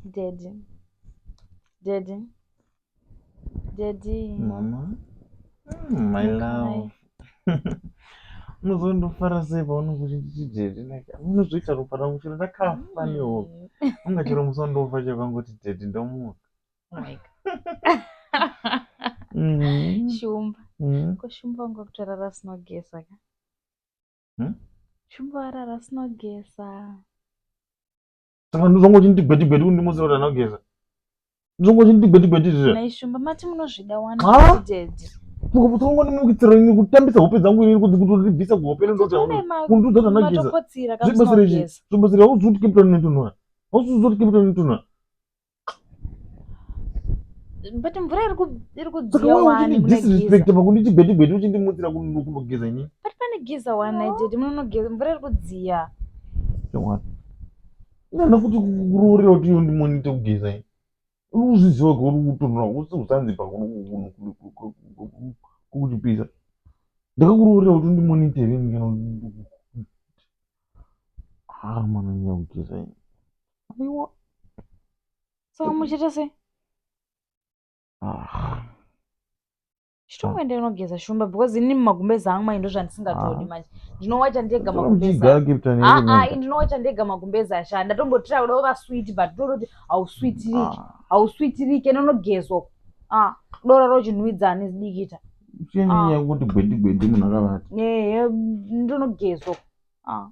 Daddy. Daddy. Daddy. Mama. My love. Unozondofara sei paunenge uchinditi daddy like unozoita ropa rangu chero ndakafa nehope. Unga chero musi wandofa chero kangoti daddy ndomuka. Oh my God. Shumba. Ko Shumba wanga kutorara asina kugeza ka? Shumba warara asina kugeza. Saka ndozvanga uchinditi gweti gweti kundimutsira kuti anogeza. Ndozvanga uchinditi gweti gweti izvi. Nhai Shumba mati munozvida wani Ah? daddy. Mukapotsanga ndimukitsira ini kutambisa hope dzangu ini kuti kutondibvisa kuhope ndoti kundiudza kuti anogeza. Matokotsira ka Zvibasa rechi. musinogeza. Zvibasa rechi hauzivi kuti Cape Town inotonhora. Hauzivi kuti Cape Town inotonhora. But mvura iri ku- iri Saka kudziya wewe wani mune giza. uchindidisrespect pakunditi gweti gweti uchindimutsira kunogeza ini. But pane giza wani nhai daddy munonogeza mvura iri kudziya. Shamwari. Ndinoda kuti kuroorera kuti iwe ndimonite kugeza ini. Uri kuzviziva kuti uri kutonhora usi kuZanzibar kuchipisa. Ndakakuroorera kuti undimonite here ini kana kuti ah mana nyaya kugeza ini. Aiwa. Saka muchiita sei? Ah. Chitongoenda unogeza Shumba because ini mumagumbezi angu manje ndozvandisingatodi Ah. manje. Ndinowacha ndega magumbezi. Muchigara Cape Town Ah here ah, mega. ndinowacha ndega magumbezi asha. Ndatombotry kuda kuva sweet but ndototi hausweetiriki. Ah. Hausweetiriki nonogezwa. Ah, dora rochinhuwidzana zidikita. Usiyane Ah. nyaya yekuti gweti gweti munhu akavata. Ehe, ndonogezwa. Ah.